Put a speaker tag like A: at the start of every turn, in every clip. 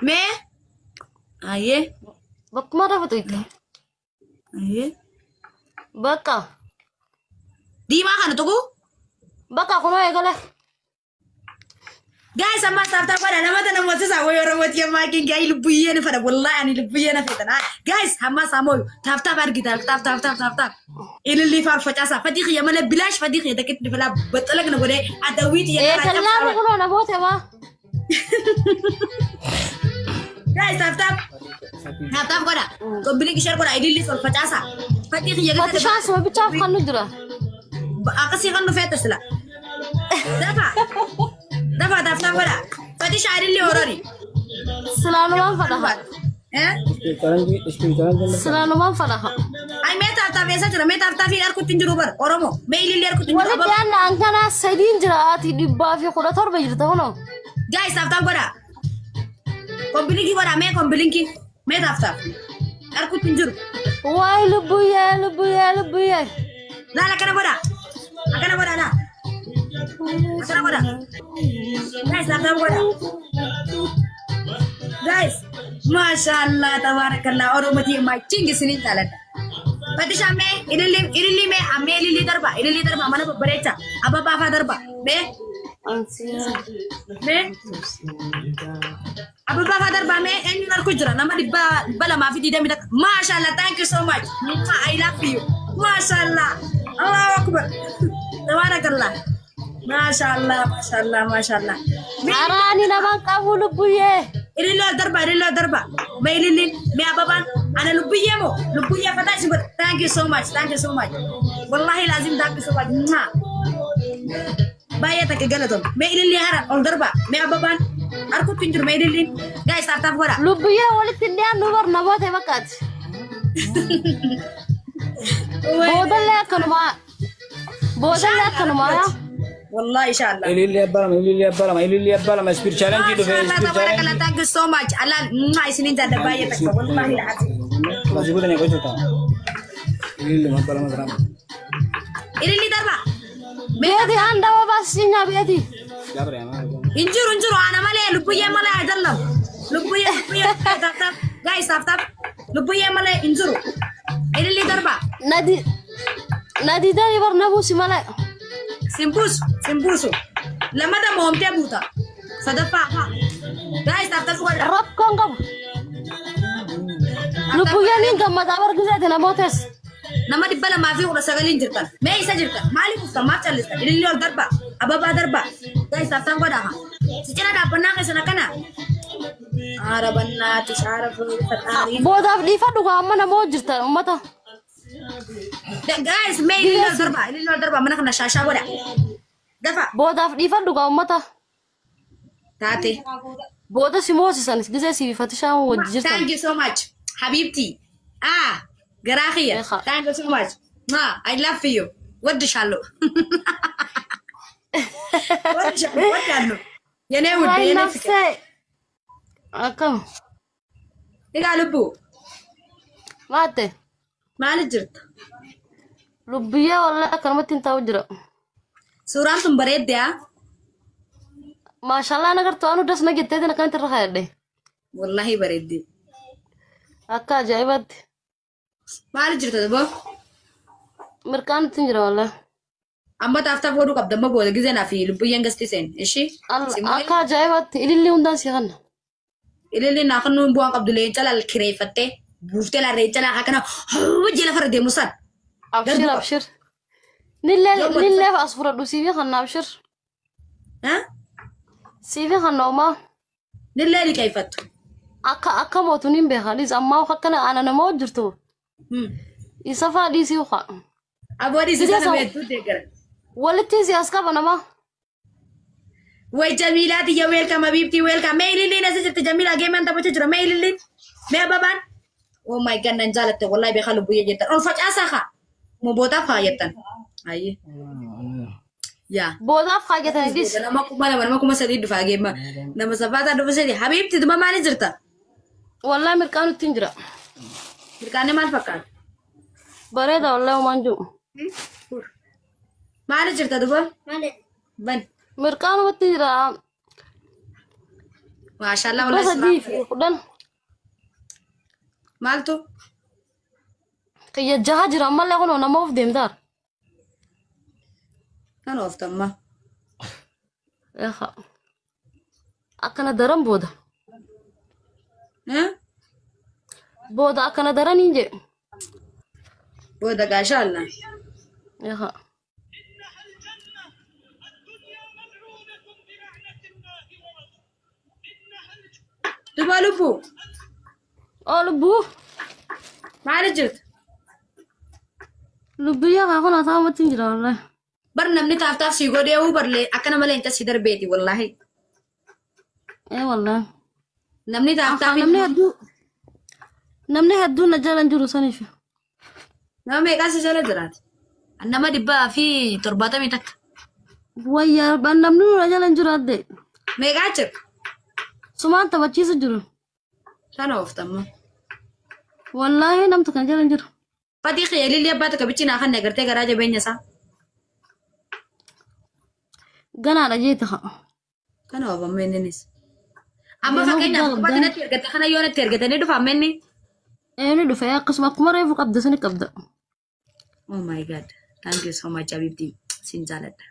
A: Mee? Ayyee.
B: Bakkuma rafatu itti.
A: Ayyee.
B: Bakka.
A: Diimaa kana tuqu.
B: Bakka kunoo eegale.
A: Guys, amma tap tap godha. Nama tana moosisa wayi Oromooti ammaa keenya ayi lubbuyyee na fedha. Wallahi ani lubbuyyee na fedha. Guys, amma samoo tap tap argita. Tap tap tap tap tap. Ililli faarfacaasaa. Fadii kiyya malee bilaash fadii kiyya takkitti dhifalaa baxxala kana godhee adawwiiti
B: Ee kallaa kunoo namoota maa.
A: Guys, tap tap. Tap tap godha. Qobbileen ishee godha. Ililli ol facaasaa. Fadii kiyya
B: Fatishaan suma bichaaf kan nu jira.
A: Akkasii kan dhufeetta sila. Dafa. Dafa tap tap godha. Fatishaa ililli horori.
B: Silaanumaan fadhaha.
A: Eh?
B: Silaanumaan fadhaha.
A: Ay, mee tap tap eessa jira? Mee tap tapii harkutti hin jiru bara. Oromoo. Mee ililli harkutti hin jiru.
B: Walitti aanna hankanaa sadiin jira ati 117 jirta kunoo.
A: Guys, tap tap godha. Kombilinkii godha. Mee kombilinkii. Mee tap tap. Harkutti hin jiru.
B: Waay lubbuyyee lubbuyyee lubbuyyee.
A: Laala akkana godha. Akkana godha laa. Akkana godha. Guys, tap tap godha. Guys, mashallah tabarakallah Oromoo maaching isiniin jaaladha. Fatishaa mee ililli ililli mee ammee ililli darba ililli darba mana babbareecha abbabaa faa darba mee mee abbabaa faa darba mee eenyuun harku jira nama 221. Mashallah, thank you so much. I love you. Mashallah, Allahu akbar, tabarakallah, mashallah, mashallah, mashallah.
B: Araani namaan qabu lubbuyyee.
A: Ililli ol darba, ililli ol darba. Mee ililli, mee ababaan, ana lubbuyyee moo lubbuyyee fataa isin godha. Thank you so much, thank you so much. Wallahi lazim, thank you so much. Mwah. Baay'ee takka galatoom. Mee ililli hara ol darba. Mee ababaan harkutti hin jiru mee ililliin. Guys, tap tap godha.
B: Lubbuyyee walitti hin dhiyaannu bar namoota bakkaati. Boodallee akkanumaa. Boodallee akkanumaa yaa.
A: Wallahi inshallah.
C: Ililli abbaa lama, ililli abbaa lama, ililli abbaa lama, speed challenge dhufe,
A: Mashallah
C: speed
A: tabarakallah
C: challenge.
A: Thank you so much. Allah mwah isinin jaalladha baay'ee takka wallahi lazim.
C: Masih bulan yang kau cerita. Ililli abbaa lama serang.
A: Ililli darba.
B: Beeti handaba baasisinyaa beeti.
C: Siapa ya?
A: Hin jiru, hin jiru, ana malee lubbuyyee malee ayidallam. Lubbuyyee lubbuyyee tap tap. Guys, tap tap. Lubbuyyee malee hin jiru. Ililli darba.
B: Nadi nadi dani bar nabuusi malee.
A: Simbuusu simbuusu. Lamada moomtee buuta. Sadaffaa haa. Guys, tap tap godha.
B: Rakkoon qabu. Lubbuyyeen niin gammadaa bar gizeeti namootes.
A: Nama 219 jirtan. Mee isa jirtan? Maaliif uftan? Maaf callistan? Ililli ol darba. Ababaa darba. Guys, tap tap godha haa. Si cina dhaabbannaa keessan akkana. Aara bannaati shaara faxaarii.
B: Boodaaf dhiifadhu gaa amma namoo jirtan uummata.
A: Guys, mee ililli ol darba. Ililli ol darba mana kana shaashaa godha. Dafa.
B: Boodaaf dhiifadhu gaa uummata.
A: Taate.
B: Booda si moosisan gizee si fatishaan wajji jirtan.
A: Thank you so much. Habibti. Ah, garaa kiyya.
B: Eeqa.
A: Thank you so much. Ma, I love you. ወድሻለሁ። ወድሻለሁ። ወድሻለሁ። የኔ ውድ
B: Waay
A: የኔ ፍቅር።
B: nafsee. Akkam.
A: Egaa lubbuu
B: Maatte.
A: maali jirta?
B: Lubbiyyee wallahi akkanumatti hin taa'u jira.
A: Suuraan tun bareedde haa?
B: Maashaallah nagartuu anu das na jetteetiin akkanatti irra kaayadhe.
A: Wallahi bareedde.
B: Akka ajaa'ibaatti.
A: Maali jirta duboo?
B: Mirqaan ittiin jira wallahi.
A: Amma tap tap godhuu qabda amma booda gizee naa fi lubbuyyeen gasti seen. Ishi?
B: Akka ajaa'ibaatti ililli hundaan si kanna.
A: Ililli naa kan nuun bu'aan qabdu leenca laal kireeffattee buuftee laal leenca laal akkana hojii lafarra deemu san.
B: Abshir abshir. Nillee nillee as fudhadhu siifi kanna abshir.
A: Ha?
B: Siifi kanna homaa.
A: Nillee liqeeffattu.
B: Akka akka mootu niin beeka dhiis ammaa akkana ana nama hojjirtu. Isa faa dhiisii ukaa.
A: Aboodii si
B: Gizee
A: sana beektuu deeggara.
B: Walitti si as qaba nama.
A: Way Jamiilaa tiyya, welcome Habibti, welcome. Mee ililliin as jirti Jamiilaa geeman taphachaa jira. Mee ililliin. Mee ababaan. Oh my God, nan jaalatte wallahi beekaa lubbuyyee jettan. Ol facaasaa haa. Moo boodaaf haa jettan. Ayyee. Yaa.
B: Boodaaf kaayatanii dhiis.
A: Nama 2000 nama 3000 dhufaa geema. Nama safaataa dhufa sadi. Habibti duma maali jirta?
B: Wallahi mirqaan ittiin jira.
A: Mirqaanni maal fakkaata?
B: Bareeda wallahi homaan jiru.
A: Maali jirta duba? Ban.
B: Mirqaanumatti jira.
A: Maashaallah wallahi
B: 310.
A: Maaltu?
B: Kiyya jaha jira ammallee kunoo nama of deemtaar.
A: Kan ooftamma.
B: Eeha. Akkana daran booda.
A: Eh?
B: Booda akkana daran hin jedhu.
A: Booda gaashaallah.
B: Eeha.
A: Duba lubbuu.
B: Oo lubbuu.
A: Maali jirtu?
B: Lubbiyyaa kaa kun haasawaa hin jira wallahi.
A: Bar namni taaf taaf sii godhee uu barlee akkana malee hin tasii darbeeti wallahi.
B: Ee wallahi.
A: Namni taaf taaf
B: Namni hedduu na jala hin jiru saniif.
A: Nama meeqaa si jala jiraate? Nama 171.
B: Wayyaa namni na jala hin jiru adde.
A: Meeqaa jira?
B: Sumaan taphachiisu jiru.
A: Kana ooftamma.
B: Wallaahi namtu kan jala hin jiru.
A: Fatii xiyya ilillee abbaa takka bichinaa kan agartee garaa jabeenya isaa.
B: Ganaadha jeeti haa.
A: Kana oofamma inninis. Amma fakkeenyaaf uffata natti ergatte kana yoo natti ergatanii dhufa amma inni.
B: Ee ni dhufe akkasuma akkuma reefu qabda sani qabda.
A: Oh my god. Thank you so much Habibti. Sin jaaladha.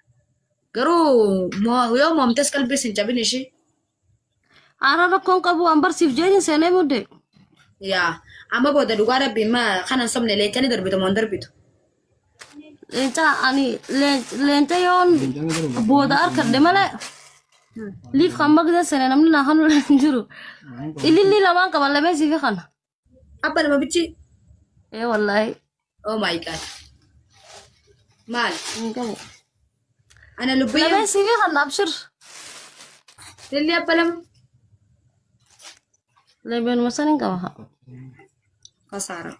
A: Garuu yoo moomtes qalbii sin cabin ishee.
B: Ara rakkoon qabu waan barsiif jeetiin seenee mudde.
A: Yaa amma booda dhugaa rabbi ma kanan somne leencani darbitu moo hin darbitu?
B: Leenca ani leenca yoon booda harkadhe malee liif kan magda seenee namni naa kanu hin jiru. Ililli lamaan qaban lameen siifi kana.
A: Abba nama bichi.
B: Ee wallaahi.
A: Oh my god. Maal?
B: Hin qabu.
A: Ana lubbiyyee.
B: Lameen siifi kana abshir.
A: Ililli abba lama.
B: Lameenuma san hin qaba.
A: Kasaara.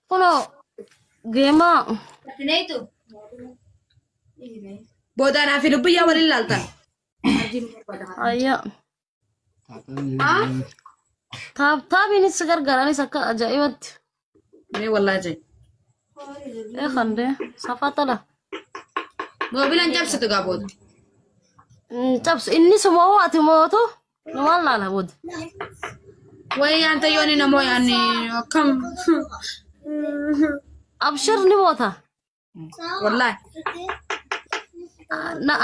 B: Kunoo geemaa.
A: Booda anaa fi lubbiyyaa waliin laaltan.
B: Ayyaa. Taaptaabiinis si gargaaranis akka ajaa'ibatti.
A: Mee wallaahi jee.
B: Ee kandee safaatadha.
A: Moobilaan cabsitu gaa booda.
B: Cabsu inni suma ati mootu numaan laala booda.
A: Wayi yaanta yooni namoo yaanni akkam.
B: Abshir ni moota.
A: Wallaahi.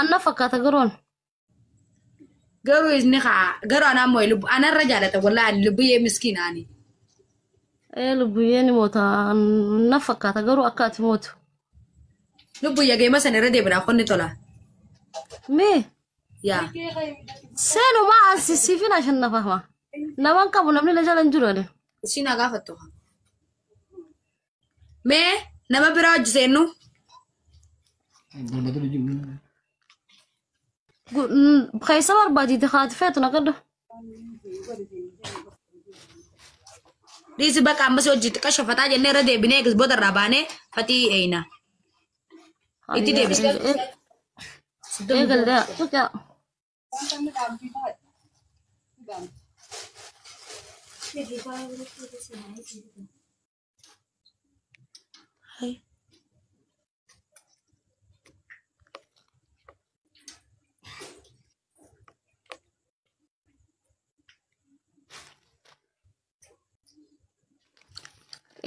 B: Anna fakkaata garoon.
A: Garuu inni haa garuu anaa mooyi lubbu anarra jaalata wallaahi lubbuyyee miskiina ani.
B: Ee lubbuyyee ni moota na fakkaata garuu akka ati mootu.
A: Lubbuyya geema sana irra deebinaa qonni tola.
B: Mee.
A: Yaa.
B: Seenumaa ansi siifin ashannafama. Namaan qabu namni na jala hin jiru ani.
A: Isiin haa gaafattu. Mee nama biraa hojii seennu.
B: Keessa barbaadite haati feetu naqadhu.
A: Dhiisi bakka ammas hojii xiqqaa shafataa jennee irra deebinee eegis booda irraa baanee fatii eeyina. Itti deebiste.
B: Eegallee tuqaa.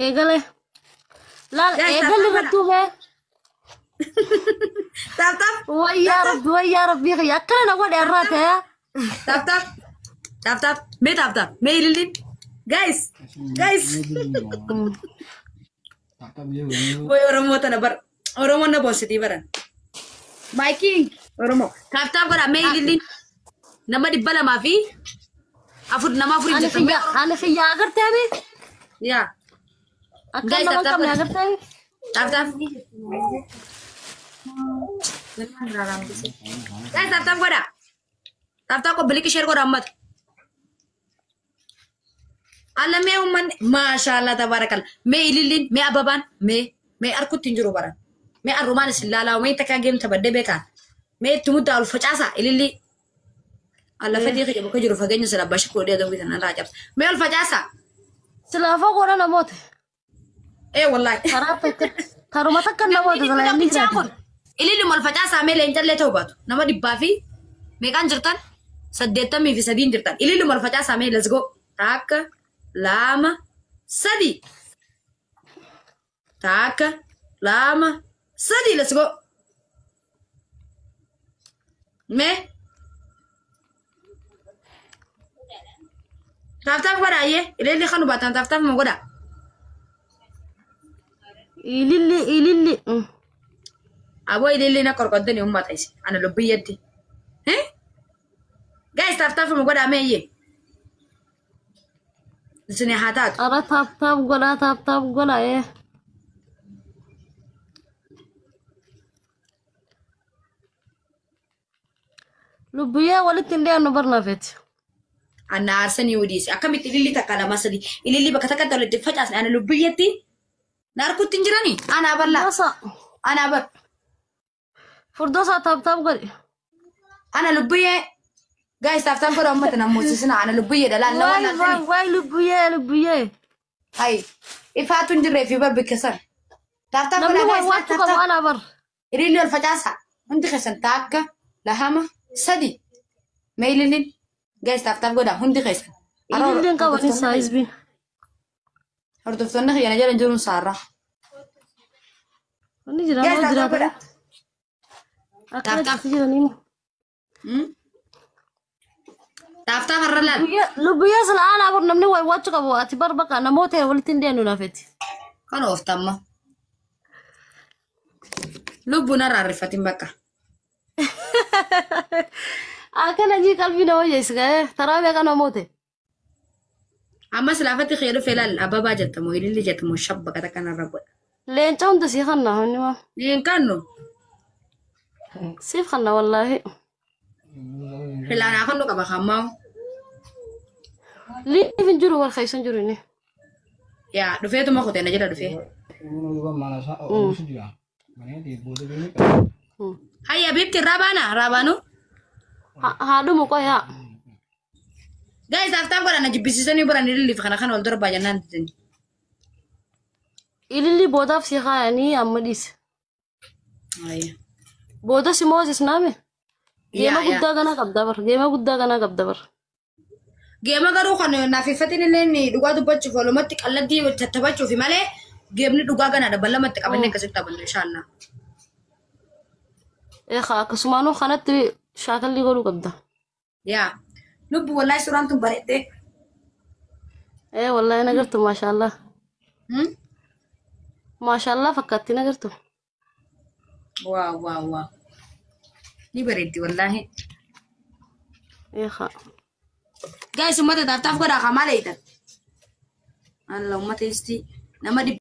B: Eegale. Laal eegalli irrattuu mee.
A: Taap taap.
B: Wayyaa rabbi wayyaa rabbi kiyya akkana na godhe irraa ta'e.
A: Taap taap. Taap taap. Mee taap taap. Mee ililliin. Guys. Guys. Way Oromoo tana bar. Oromoon na boonsitii baran. My king. Oromoo. Taap taap godha mee ililliin. Nama 204 nama afurii
B: Ani
A: jirtu.
B: kiyya ani kiyya agartee mi?
A: Yaa.
B: Akka
A: Guys,
B: nama hin
A: taap
B: qabne
A: taap.
B: agartee mi?
A: Taap taap. Guys, tap tap godha. Tap tap qobbiliki share godha ammatu. Alla mee uummanni maashaallah tabaarakalla. Mee ililliin mee ababaan mee mee harkutti hin jiru baran. Mee arrumaan isin laalaa mee takka geem taphadhee beekaan. Mee itti muddaa ol facaasa ilillii. Alla fedhii kiyya bakka jiru fageenya sila abbaa shikkoo dhiyee dawwitan irraa cabsa. Mee ol facaasa.
B: Silaafoo godha namoota.
A: Ee wallaahi.
B: Karaa takka karuma takka namoota
A: Ililli
B: sana inni
A: bichaa
B: jiraatu.
A: kun ililli ol facaasaa mee leencallee ta'uu baatu. Nama 100 fi Meeqaan jirtan? 83 jirtan. Ililluma ol facaasaa mee let's go. 1 2 3. 1 2 3 let's go. Mee tap tap godhaa iyyee ililli kan hubataan tap tap ma godhaa.
B: Ililli ililli.
A: Aboo ililli na qorqoddani uummata isi ana lubbiyyatti. Guys tap tap ma godhaa mee iyyee. Isin haa taatu.
B: Ara tap tap godhaa tap tap godhaa ee. Lubbiyyee walitti hin dhiyaannu barnaafeeti.
A: Anna aarsanii odiisi. Akkamitti ililli 1 2 3 ililli bakka takkatti walitti facaasne ana lubbiyyatti na harkutti hin jiranii? Anaa bal'aa.
B: Furdoosa.
A: Anaa bar.
B: Furdoosa tap tap godhi.
A: Ana lubbiyyee. Guys tap tap godhaa uummata namoosisina ana lubbiyyee dhalaan nama
B: Waay waay waay lubbiyyee lubbiyyee.
A: Hay ifaatu hin jirree fi bar bikka san. Tap tap
B: Namni
A: godhaa
B: waay
A: guys
B: waachuu
A: tap
B: qabu
A: tap.
B: anaa bar.
A: Ililli ol facaasa. Hundi keessan 1 2 3. Mee ililliin. Guys tap tap godhaa hundi keessan.
B: Ililliin qaban isaa hizbiin.
A: Hordoftoonni kiyya na jala hin jiruun saarraa.
B: Inni jira
A: Guys
B: moo
A: tap tap
B: jiraata?
A: godhaa.
B: Akkana
A: Tap tap.
B: jirti jiranii moo?
A: Tap tap har'a laal.
B: Lubbiyyee sila anaa bar namni waay waachuu qabu ati bar bakka namoota walitti hin dhiyaannu naafeeti.
A: Kan ooftamma. Lubbuun har'a arrifatin bakka.
B: Akkana jii qalbii nama jeessi ga'ee taraa meeqa namoota?
A: Ammas laafatti kiyya dhufee laal ababaa jettamu ililli jettamu shabba kata kanarra godha.
B: Leenca hunda sii kanna inni maa.
A: Hin kannu.
B: Siif kanna wallaahi.
A: Filaanaa kannu qaba kammaa.
B: Liif hin jiru wal keessa hin jiru inni.
A: Yaa dhufeetuma kutee na jala dhufee. Hayya biibti raabaana raabaanu.
B: Haadhumu qoyaa.
A: Guys tap tap godhaa na jibbisiisanii biran ililliif kana kana ol darbaa jennaan didanii.
B: Ililli boodaaf si kaayanii amma dhiise.
A: Hayya.
B: Booda si mooses naame. Geema
A: Yaa yaa.
B: guddaa ganaa qabda bar. Geema guddaa ganaa qabda bar.
A: Geema garuu kan naaf iffatin illee dhugaa dubbachuuf walumatti qalladii tattaphachuufi malee geemni dhugaa ganaadha bal'amatti qabannee akkasitti taphannu inshaallah.
B: Eegaa akkasumaanuu kanatti shaakallii godhuu qabda.
A: Yaa lubbu wallahi suuraan tun bareeddee.
B: Ee wallaahi nagartu maashaallah. Maashaallah fakkaatti nagartu.
A: Waaw waaw waaw. Ni bareeddi wallaahi.
B: Eegaa.
A: Guys uummata tap tap godhaa kamaa leeytan. Alla uummata istii nama dhibba.